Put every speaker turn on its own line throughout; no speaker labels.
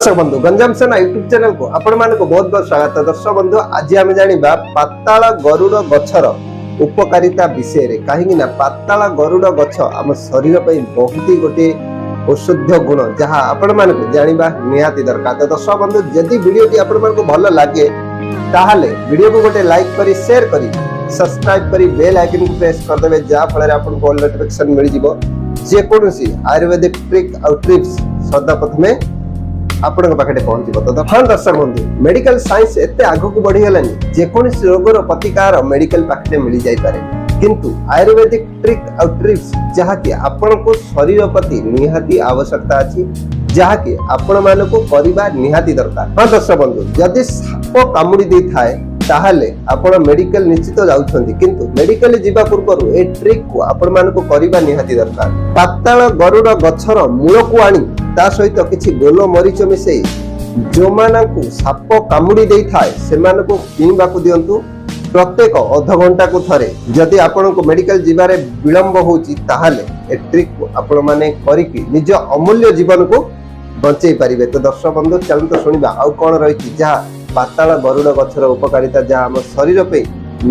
ଦର୍ଶକ ବନ୍ଧୁ, ଗଞ୍ଜାମ ସେନା ୟୁଟ୍ୟୁବ ଚ୍ୟାନେଲକୁ ଆପଣମାନଙ୍କୁ ବହୁତ ବହୁତ ସ୍ୱାଗତ। ଦର୍ଶକ ବନ୍ଧୁ, ଆଜି ଆମେ ଜାଣିବା ପାତାଳ ଗରୁଡ଼ ଗଛର ଉପକାରିତା ବିଷୟରେ। କାହିଁକି ନା ପାତାଳ ଗରୁଡ଼ ଗଛ ଆମ ଶରୀର ପାଇଁ ବହୁତ ହି ଗୋଟିଏ ଔଷଧୀୟ ଗୁଣ, ଯାହା ଆପଣମାନଙ୍କୁ ଜାଣିବା ନିହାତି ଦରକାର। ତ ଦର୍ଶକ ବନ୍ଧୁ, ଯଦି ଭିଡ଼ିଓଟି ଆପଣମାନଙ୍କୁ ଭଲ ଲାଗେ, ତାହେଲେ ଭିଡ଼ିଓକୁ ଗୋଟେ ଲାଇକ୍ କରି, ସେୟାର କରି, ସବସ୍କ୍ରାଇବ କରି ବେଲ୍ ଆଇକନକୁ ପ୍ରେସ୍ କରିଦେବେ, ଯାହା ଫଳରେ ଆପଣଙ୍କୁ ଅଲ୍ ନୋଟିଫିକେସନ ମିଳିଯିବ। ଯେକୌଣସି ଆୟୁର୍ବେଦିକ ଟ୍ରିକ୍ ଆଉ ଟିପ୍ସ ସର୍ବପ୍ରଥମେ ଆପଣଙ୍କ ପାଖରେ ପହଞ୍ଚିବ। ତ ହଁ ଦର୍ଶକ ବନ୍ଧୁ, ମେଡିକାଲ ସାଇନ୍ସ ଏତେ ଆଗକୁ ବଢିଗଲାଣି, ଯେକୌଣସି ରୋଗର ପ୍ରତିକାର ମେଡିକାଲ ପାଖରେ ମିଳିଯାଇପାରେ। କିନ୍ତୁ ଆୟୁର୍ବେଦିକ ଟ୍ରିକ୍ ଆଉ ଟିପ୍ସ, ଯାହାକି ଆପଣଙ୍କୁ ଶରୀର ପ୍ରତି ନିହାତି ଆବଶ୍ୟକତା ଅଛି, ଯାହାକି ଆପଣମାନଙ୍କୁ କରିବା ନିହାତି ଦରକାର। ହଁ ଦର୍ଶକ ବନ୍ଧୁ, ଯଦି ସାପ କାମୁଡି ଦେଇଥାଏ, ତାହେଲେ ଆପଣ ମେଡିକାଲ ନିଶ୍ଚିତ ଯାଉଛନ୍ତି। କିନ୍ତୁ ମେଡିକାଲ ଯିବା ପୂର୍ବରୁ ଏ ଟ୍ରିକ୍ କୁ ଆପଣମାନଙ୍କୁ କରିବା ନିହାତି ଦରକାର। ପାତାଳ ଗରୁଡ଼ ଗଛର ମୂଳକୁ ଆଣି ତା ସହିତ କିଛି ଗୋଲମରିଚ ମିଶେଇ ଯେଉଁମାନଙ୍କୁ ସାପ କାମୁଡି ଦେଇଥାଏ, ସେମାନଙ୍କୁ ପିଇବାକୁ ଦିଅନ୍ତୁ ପ୍ରତ୍ୟେକ ଅଧଘଣ୍ଟାକୁ ଥରେ। ଯଦି ଆପଣଙ୍କୁ ମେଡିକାଲ ଯିବାରେ ବିଳମ୍ବ ହେଉଛି, ତାହେଲେ ଏ ଟ୍ରିକ୍ ଆପଣମାନେ କରିକି ନିଜ ଅମୂଲ୍ୟ ଜୀବନକୁ ବଞ୍ଚେଇ ପାରିବେ। ତ ଦର୍ଶକ ବନ୍ଧୁ, ଚାଲନ୍ତୁ ଶୁଣିବା ଆଉ କଣ ରହିଛି, ଯାହା ପାତାଳ ଗରୁଡ଼ ଗଛର ଉପକାରିତା, ଯାହା ଆମ ଶରୀର ପାଇଁ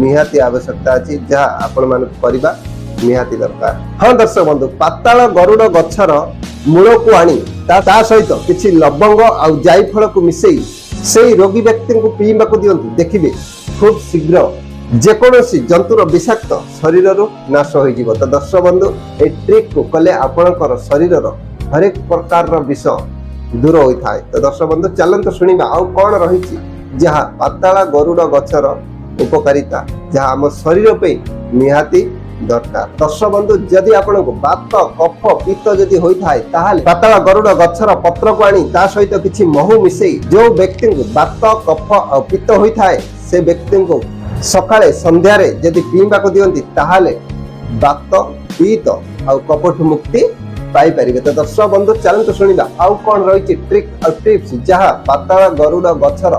ନିହାତି ଆବଶ୍ୟକତା ଅଛି, ଯାହା ଆପଣମାନଙ୍କୁ କରିବା ନିହାତି ଦରକାର। ହଁ ଦର୍ଶକ ବନ୍ଧୁ, ପାତାଳ ଗରୁଡ଼ ଗଛର ମୂଳକୁ ଆଣି ତା ସହିତ କିଛି ଲବଙ୍ଗ ଆଉ ଜାଇଫଳକୁ ମିଶେଇ ସେଇ ରୋଗୀ ବ୍ୟକ୍ତିଙ୍କୁ ପିଇବାକୁ ଦିଅନ୍ତୁ। ଦେଖିବେ, ଖୁବ୍ ଶୀଘ୍ର ଯେକୌଣସି ଜନ୍ତୁର ବିଷାକ୍ତ ଶରୀରରୁ ନାଶ ହୋଇଯିବ। ତ ଦର୍ଶକ ବନ୍ଧୁ, ଏ ଟ୍ରିକ୍ କୁ କଲେ ଆପଣଙ୍କର ଶରୀରର ହରେକ ପ୍ରକାରର ବିଷ ଦୂର ହୋଇଥାଏ। ତ ଦର୍ଶକ ବନ୍ଧୁ, ଚାଲନ୍ତୁ ଶୁଣିବା ଆଉ କଣ ରହିଛି, ଯାହା ପାତାଳ ଗରୁଡ଼ ଗଛର ଉପକାରିତା, ଯାହା ଆମ ଶରୀର ପାଇଁ ନିହାତି ଦରକାର। ଦର୍ଶକ ବନ୍ଧୁ, ଯଦି ଆପଣଙ୍କୁ ବାତ, କଫ, ପିତ୍ତ ଯଦି ହୋଇଥାଏ, ତାହେଲେ ପାତାଳ ଗରୁଡ଼ ଗଛର ପତ୍ରକୁ ଆଣି ତା ସହିତ କିଛି ମହୁ ମିଶେଇ ଯୋଉ ବ୍ୟକ୍ତିଙ୍କୁ ବାତ, କଫ ଆଉ ପିତ୍ତ ହୋଇଥାଏ, ସେ ବ୍ୟକ୍ତିଙ୍କୁ ସକାଳେ ସନ୍ଧ୍ୟାରେ ଯଦି ପିଇବାକୁ ଦିଅନ୍ତି, ତାହେଲେ ବାତ, ପିତ୍ତ ଆଉ କଫଠୁ ମୁକ୍ତି ପାଇପାରିବେ। ତ ଦର୍ଶକ ବନ୍ଧୁ, ଚାଲନ୍ତୁ ଶୁଣିବା ଆଉ କଣ ରହିଛି ଟ୍ରିକ୍ ଆଉ ଟିପ୍ସ, ଯାହା ପାତାଳ ଗରୁଡ଼ ଗଛର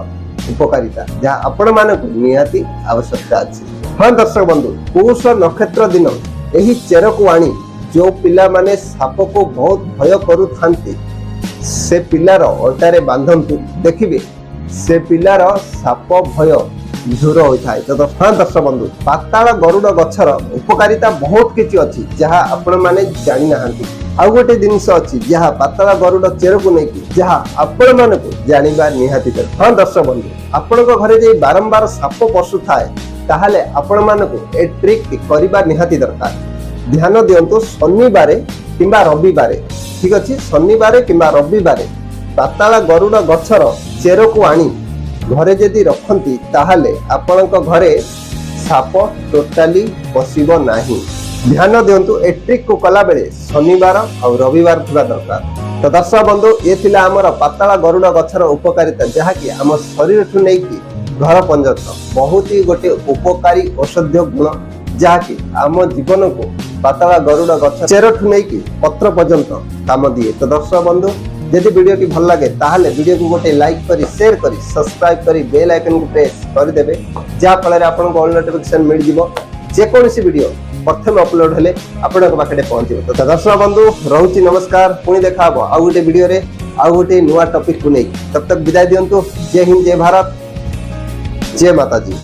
ଉପକାରିତା, ଯାହା ଆପଣମାନଙ୍କୁ ନିହାତି ଆବଶ୍ୟକତା ଅଛି। ହଁ ଦର୍ଶକ ବନ୍ଧୁ, ପୌଷ ନକ୍ଷତ୍ର ଦିନ ଏହି ଚେରକୁ ଆଣି ଯୋଉ ପିଲାମାନେ ସାପକୁ ବହୁତ ଭୟ କରୁଥାନ୍ତି, ସେ ପିଲାର ଅଣ୍ଟାରେ ବାନ୍ଧନ୍ତୁ। ଦେଖିବେ, ସେ ପିଲାର ସାପ ଭୟ ଦୂର ହୋଇଥାଏ। ତ ହଁ ଦର୍ଶକ ବନ୍ଧୁ, ପାତାଳ ଗରୁଡ଼ ଗଛର ଉପକାରିତା ବହୁତ କିଛି ଅଛି, ଯାହା ଆପଣମାନେ ଜାଣିନାହାନ୍ତି। ଆଉ ଗୋଟେ ଜିନିଷ ଅଛି, ଯାହା ପାତାଳ ଗରୁଡ଼ ଚେରକୁ ନେଇକି, ଯାହା ଆପଣମାନଙ୍କୁ ଜାଣିବା ନିହାତି ଦରକାର। ହଁ ଦର୍ଶକ ବନ୍ଧୁ, ଆପଣଙ୍କ ଘରେ ଯାଇ ବାରମ୍ବାର ସାପ ପଶୁଥାଏ, ତାହେଲେ ଆପଣମାନଙ୍କୁ ଏ ଟ୍ରିକ୍ କରିବା ନିହାତି ଦରକାର। ଧ୍ୟାନ ଦିଅନ୍ତୁ, ଶନିବାରେ କିମ୍ବା ରବିବାରେ, ଠିକ ଅଛି, ଶନିବାରେ କିମ୍ବା ରବିବାରେ ପାତାଳ ଗରୁଡ଼ ଗଛର ଚେରକୁ ଆଣି ଘରେ ଯଦି ରଖନ୍ତି, ତାହେଲେ ଆପଣଙ୍କ ଘରେ ସାପ ଟୋଟାଲି ପଶିବ ନାହିଁ। ଧ୍ୟାନ ଦିଅନ୍ତୁ, ଏ ଟ୍ରିକ୍ କୁ କଲାବେଳେ ଶନିବାର ଆଉ ରବିବାର ଥିବା ଦରକାର। ତ ଦର୍ଶକ ବନ୍ଧୁ, ଏ ଥିଲା ଆମର ପାତାଳ ଗରୁଡ଼ ଗଛର ଉପକାରିତା, ଯାହାକି ଆମ ଶରୀରଠୁ ନେଇକି ଘର ପର୍ଯ୍ୟନ୍ତ ବହୁତ ହି ଗୋଟେ ଉପକାରୀ ଔଷଧୀୟ ଗୁଣ, ଯାହାକି ଆମ ଜୀବନକୁ ପାତାଳ ଗରୁଡ଼ ଗଛ ଚେରଠୁ ନେଇକି ପତ୍ର ପର୍ଯ୍ୟନ୍ତ କାମ ଦିଏ। ତ ଦର୍ଶକ ବନ୍ଧୁ, ଯଦି ଭିଡ଼ିଓଟି ଭଲ ଲାଗେ, ତାହେଲେ ଭିଡ଼ିଓକୁ ଗୋଟେ ଲାଇକ୍ କରି, ସେୟାର କରି, ସବସ୍କ୍ରାଇବ କରି ବେଲ୍ ଆଇକନକୁ ପ୍ରେସ୍ କରିଦେବେ, ଯାହା ଫଳରେ ଆପଣଙ୍କୁ ଅଲ୍ ନୋଟିଫିକେସନ ମିଳିଯିବ। ଯେକୌଣସି ଭିଡ଼ିଓ ପ୍ରଥମେ ଅପଲୋଡ ହେଲେ ଆପଣଙ୍କ ପାଖରେ ପହଞ୍ଚିବ। ତ ଦର୍ଶକ ବନ୍ଧୁ, ରହୁଛି, ନମସ୍କାର। ପୁଣି ଦେଖା ହବ ଆଉ ଗୋଟେ ଭିଡ଼ିଓରେ, ଆଉ ଗୋଟେ ନୂଆ ଟପିକକୁ ନେଇ। तब तक ବିଦାୟ ଦିଅନ୍ତୁ। ଜୟ ହିନ୍ଦ, ଜୟ ଭାରତ, ଜୟ ମାତାଜୀ।